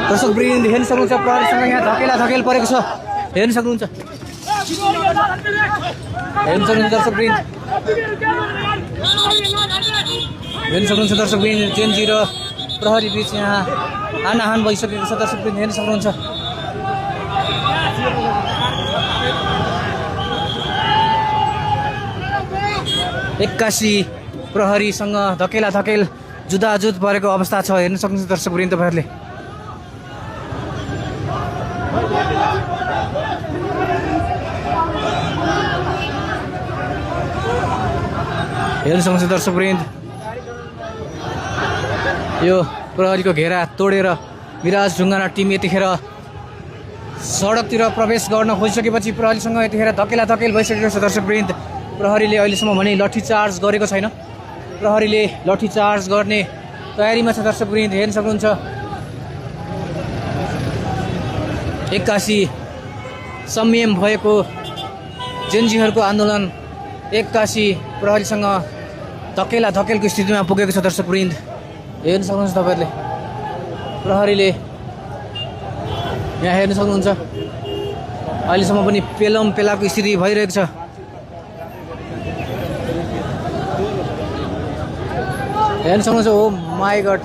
दर्शकवृन्द हेर्न सक्नुहुन्छ प्रहरीसँग यहाँ धकेल परेको छ। हेर्न सक्नुहुन्छ दर्शकवृन्द। हेर्न सक्नुहुन्छ दर्शकवृन्द जेएनजी र प्रहरी बीच यहाँ हानाहान भइसकेको छ। दर्शकवृन्द हेर्न सक्नुहुन्छ। एक्कासी प्रहरीसँग धकेल जुदाजुद परेको अवस्था छ। हेर्न सक्नुहुन्छ दर्शकवृन्द तपाईहरुले। हेर्न सक्नुहुन्छ दर्शकवृन्द यो प्रहरीको घेरा तोडेर मिराज ढुङ्गाना टिम यतिखेर सडकतिर प्रवेश गर्न खोजिसकेपछि प्रहरीसँग यतिखेर धकेल भइसकेको छ। दर्शकवृन्द प्रहरीले अहिलेसम्म भने लाठीचार्ज गरेको छैन। प्रहरीले लाठीचार्ज गर्ने तयारीमा छ। दर्शकवृन्द हेर्न सक्नुहुन्छ एक्कासी संयम भएको जेएनजीहरूको आन्दोलन एक्कासी प्रहरीसँग धकेलको स्थितिमा पुगेको छ। दर्शकवृन्द हेर्न सक्नुहुन्छ तपाईहरुले। प्रहरीले यहाँ हेर्न सक्नुहुन्छ अहिलेसम्म पनि पेलाको स्थिति भइरहेको छ। हेर्न सक्नुहुन्छ ओ माई गड